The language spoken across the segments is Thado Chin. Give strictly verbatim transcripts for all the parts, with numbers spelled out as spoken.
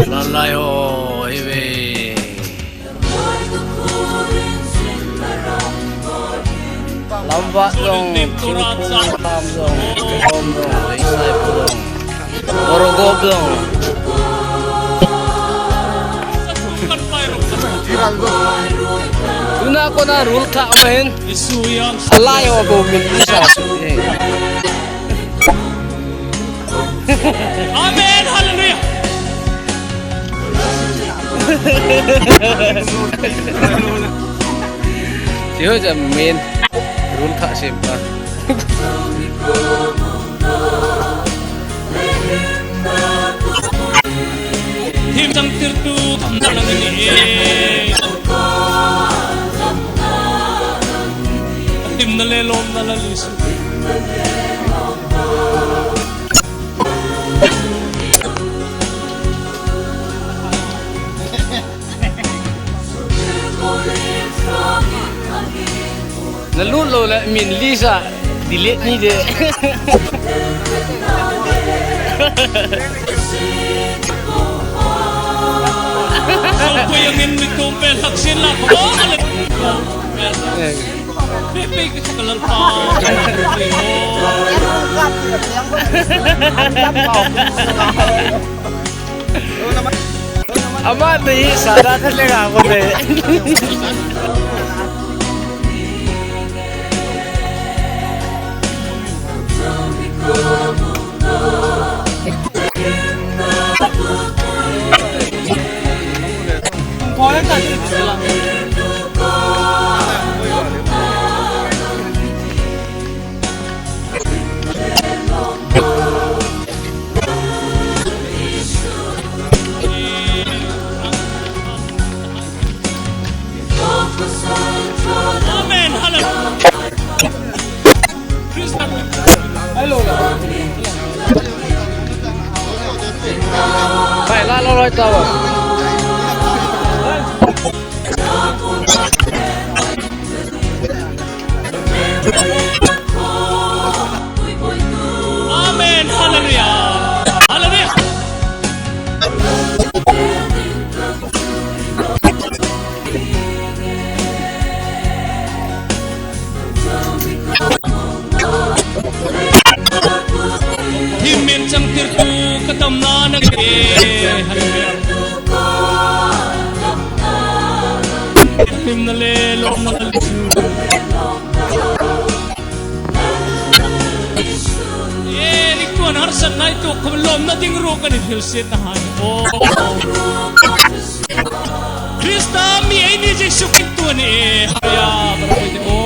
Lalai ho, hive. Lamvat jong, thingphung lam jong, Chingkhom jong, Leisaipu jong, Morogop jong. Tuna kona rul thah mahin. Alai ho bou min lisa su e. Amen. Hallelujah. Tiho jam min rul thah sim pa. Thim chang tirtu tam na nang ni e. Thim na le lom na la li su. Na lut lou le min list a delete ni de. Sopui angin mi tum pe lhak sin la ko ale. Eh. Pe pe ki chak lal pa. Ama de hi sada thale ga ko de. Amen. Hallelujah. Hello. Bai, la, la, la, la. Amen. Hallelujah. Hallelujah. Thim min chang tirtu ka damna nang e. Hallelujah. Thim na le lom na le chu. E, ni tuan harsatna i tuak khom lomna ding ruok a ni thil sietna han. Oh. Krista mi ei ni Jesu Kristo ni e. Hallelujah. Bara ko te o.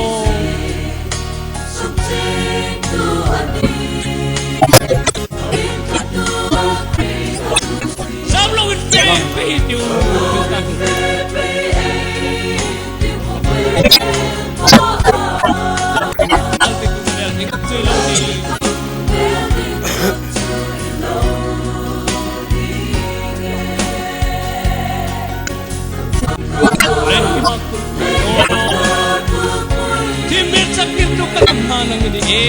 Sam lo in pe pe ti u. Thim min chak tirtu ka damna nang ni e.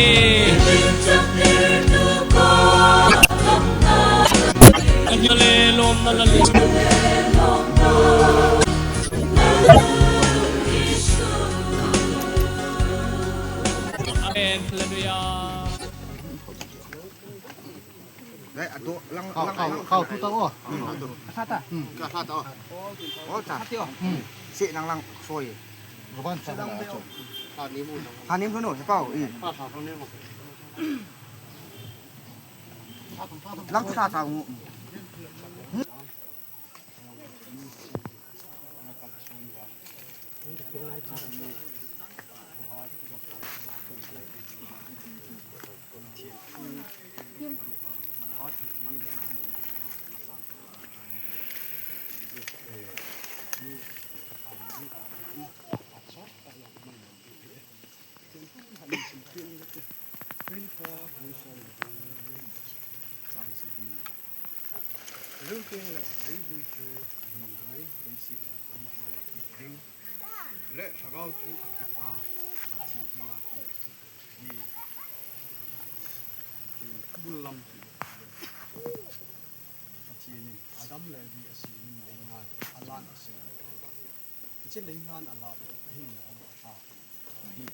Ka hia le lom na la le. Amen. Hallelujah. Dai, ado, lang, khao, lang, khao, lang, khao, lang. Tu ta o. Ka sa ta. Hmm. Ka sa ta o. O, ta. Sa ti o. Hmm. Si nang lang soi. Roban sa lang. Sa ni mu nang. Sa ni mu no, sa pao, i. Sa sa ni mu. Lang sa sa mu. Hmm. Lungteng le leivui chu ahi nai, leiset le kum chu ahi ding. Le lhagao chu akipa, athi dinga ki athi hi. Chun thubul lam chu. Pathen in Adam le Evi asemin leingan alan asem. Hiche leingan alan ahin na hung atha ahi.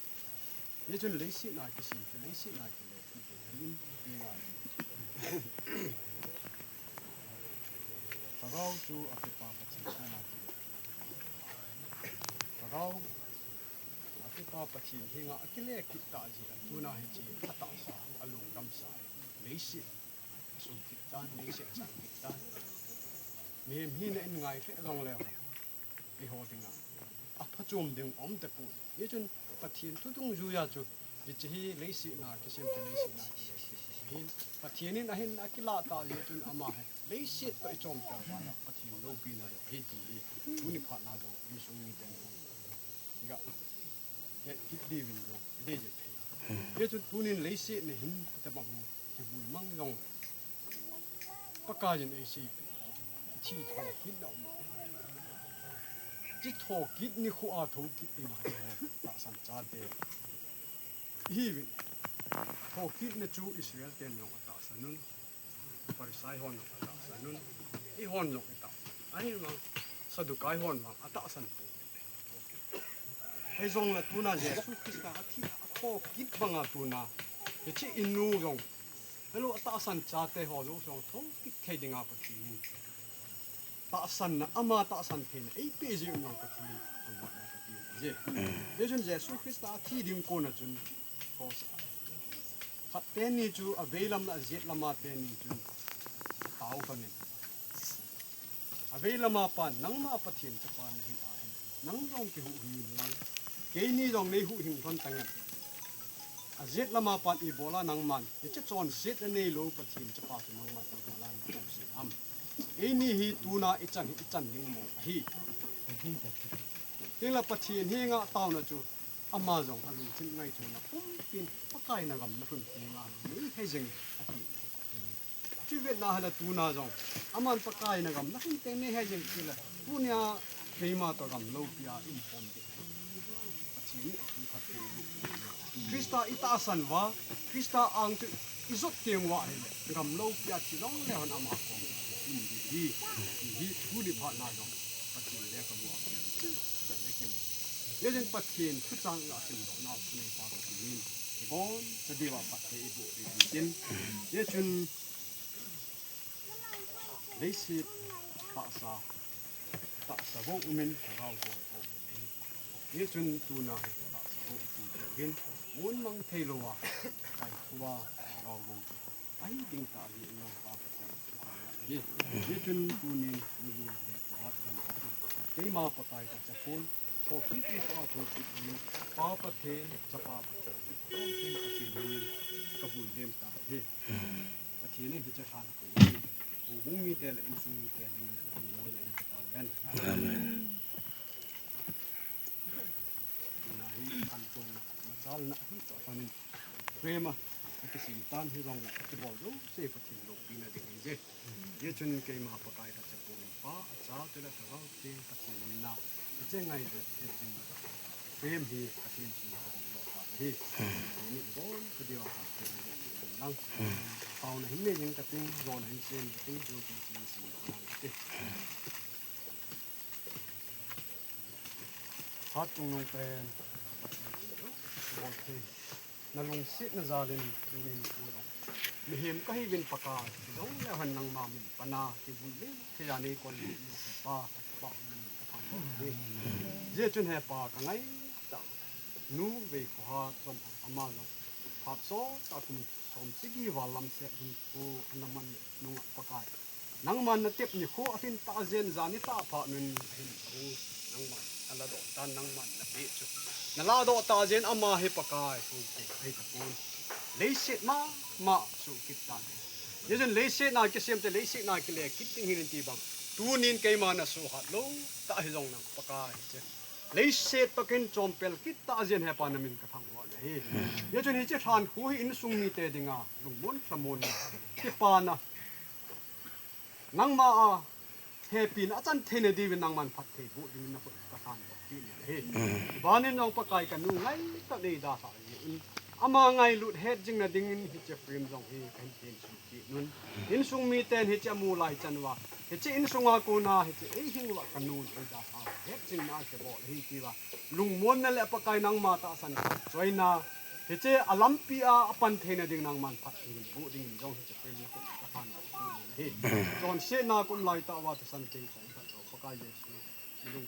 Hichun leiset a kisim chu leiset a kile kit ding ahin, leingan. Lhagao chu apepa Pathen henga kile. Lhagao apepa Pathen henga akile kit tah jeh a tuna hiche atahsa, alungdamsa leiset asung kit tan, leiset chang kit tan. Mihem hina in ngai lheh jong leu hen, eiho dinga aphachom ding um tapon. Hichun Pathen thu dungjuiya chu, hiche hi leiset a kisem chu leiset a kile kit ahin, Pathen in ahin akilah tah jeh chun ama hi leiset toh ichom tel uva Pathen loupina jong ahi ti hi tuni phat na jong insung miten jong iga het kit diuvin jong idei jep thei. Hichun tunin leiset na hin itobang hi kivui mang jongle, Pakaiyin eiseipeh, thi thokit na um. Thi thokit nikho a thokit dinga eiho tahsan chate ihiuvin. Thokitna chu Israel ten jong atahsan un, Pharisai hon jong atahsan un, eihon jong itahsan. Ahivang Saddukai hon vang atahsan pon. Hijongle tuna Jesu Christa athi, athokit banga tuna hiche inu jong, hello, atahsan chate ho jouse jong thokit thei dinga Pathen in tahsanna, ama tahsan theina eipeh jeh u jong Pathen in thangvahna kati ahi. Hichun Jesu Christa athi ding kona chun, khat teni chu aveilam le ajet lama teni chun atao lhonin, aveilam a pan, nangma Pathen chapa nahi ahile, nang jong kihuhhing in lang, keini jong neihuhhing lhon tange. Ajet lama pan, ibola nangman hiche chonsetna neilou Pathen chapa chu nangman ibola nakhohsah ham? Eini hi tuna ichan hi ichan ding mong ahi. Hinla Pathen henga taona chu ama jong alungthim ngaichatna pumpin Pakai nagam nalhun tengle neihei jeng ati. Chuvetna hile tuna jong aman Pakai nagam nalhun teng neihei jeng tile, tunia keima toh gam loupia ium khom ding ahi. Pathen in athu phatthei boh. Christa itahsan uva, Christa ang chu ijot teng uva ahile, gam loupia thi jongleu hen ama kom um ding ahi. Hiche hi tuni phat na jong Pathen lekhabu a kimu. Hichun Pathen thuchang iga simdoh nau thuneipa Pathen in ibonchauva phatthei eiboh peh in tin. Hichun leiset tahsa, tahsa bou umin, lhagao bou umin. Hichun tuna hi tahsa bou iti bou hin, mun mang theilouva, kaithoa lhagao bou ahi ding tah ahi, Lhagao Pa Pathen. Hichun tunin nilhah le phat jong keima Pakai kachapon, thokit nikho a thokit hi Pa Pathen, Chapa Pathen, Pathen Pathen min in kahuldem tahi. Pathen in hiche lhan khu hi houbung mite le insung mite dingin lungmonna eipe tahen. Amen. Tuna hi khantouna, machalna hi toh lhonin, prema akisim tan, hijongle akibol jouse Pathen loupina ding ahije. Hichun keima Pakai kachapon, Pa, Cha, chule Lhagao Theng Pathen mina hiche ngai le het ding prem hi Pathen chunga kahung doh tan ahi. Tuni ibonchauva phatthei eiboh peh in lang. Taona hin nei jing kating, jona hin sem kating, jo kin sim doh nang kati. Phat chungnung pen, bol thei. Nalungsetna jalin tunin kho jong mihem kahiuvin Pakai, hijongleu hen nangma min pana kivui lem thei a neikon lheh u Hepa, Pa, namin kathangvah uve. Hijeh chun Hepa, kangaitah nu Veikhohat jong, ama jong phat sottah kum som sagi val lam seh hinkho ana man nunga Pakai, nangman natep nikho alhin tah jeh in jani tah phat nun ahin, nangman aladoh tan, nangman napeh chu naladoh tah jeh in ama hi Pakai, hung thei ahi tapon. Leiset mama suh kit tan. Hijeh chun leiset a kisem te leiset a kile kit ding ahi ti bang, tunin keima nasuhhat lou tah hijongleng Pakai, hiche leiset toh kahin chompel kit tah jeh in Hepa namin kathangvah u ahi. Hijeh chun hiche lhan khu hi insung mite dinga lungmon, lhamonna, kipana, nangma a hepina achan theina diuvin nangman phatthei boh dingin nakhut kathangvah kit in ahi. Abanin jong Pakai, kanu ngaitah neidalhah jeh in, Ama ngailut het jing nading in hiche film jong hi kahin tin sung kit nun. Insung miten hiche amu lai chan uva, hiche insunga kona hiche eihing uva kanu in eida pha het jing na kibol ahi tia lungmonna le Pakai nangma tahsan khat choina, hiche alampi a apan theina ding nangman phatthei boh ding in jong hiche film hi kaphan hi. Chonsetna kum lai tah uva tahsan tei chang khat Pakai Jesu.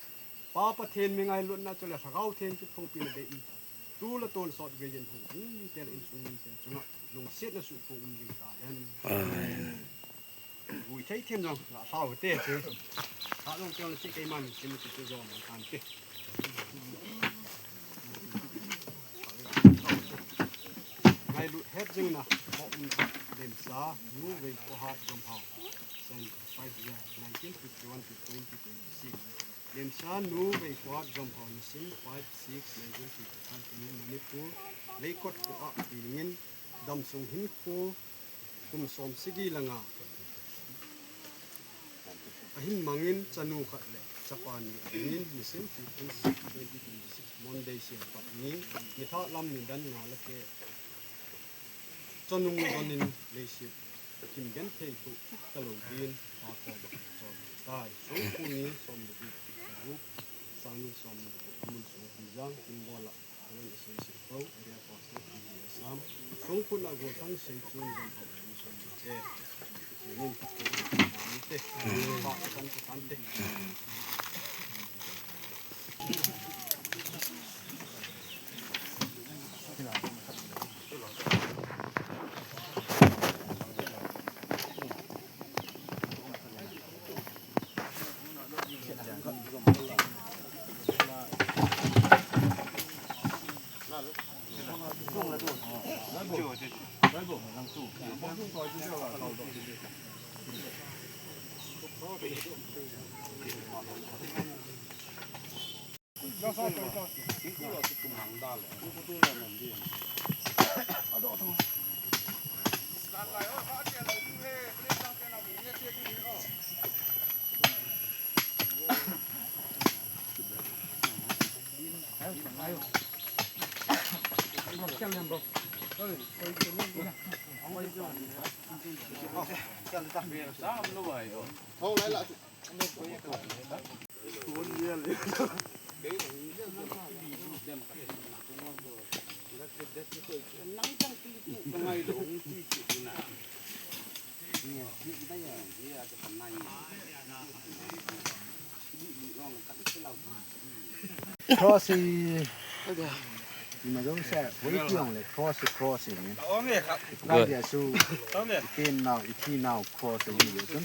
Pa Pathen mi ngailutna chule Lhagao Theng kithopina dei in. Tu le tonsot geiyin hung tel insung mite chunga lungsetna suhphong um jing tahen. Amen. Vui thei them jong la hlau te chu. Tha jong teng le chi keiman chi mi chu jong kan te. Ngailut het jingna, ho um, Lemsa Nu Veikhohat Jomhao, seventy-five year, nineteen fifty-one to twenty twenty-six. Lemsa Nu Veikhohat Jomhao, nisim five six nineteen fifty-five ni Manipur, Leikot khoa pengin, damsung hinkho kum som sagi langa ahin mangin, chanu khat le chapa ni ahin, nisim fifteen six twenty twenty-six, Monday, Singpat ni, nilhah lam nidan nga le keh, chonung donin leiset kim genthei thu talou din, pa kom chol tai. Songkhu ni som le gup, gup, sang ni som le gup, amun Songkhu jang, Kimbola, Reverend Associate Pro, Area Pastor, T G Assam, Songkhu na Golthang Seichun, Jomhao, Mission Te. Nin, Tante, Tante. Cross hi, ima jong se, hoi tiong le cross hi, cross hi ni. Ipa Jesu, ipi nau, ipi nau cross hi ni.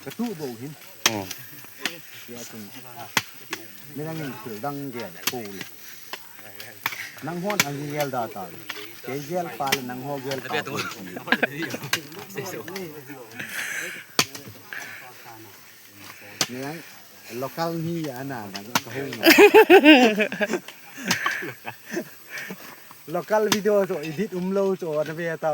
Katu bou hin. Oh. Tia chun. Midang in thil dang gel pou le. Nanghon agel da ta. Kei gel pa le nangho gel pa. Midang local mi ana na ka hung. Local video chu edit umlou chu ana ve ta.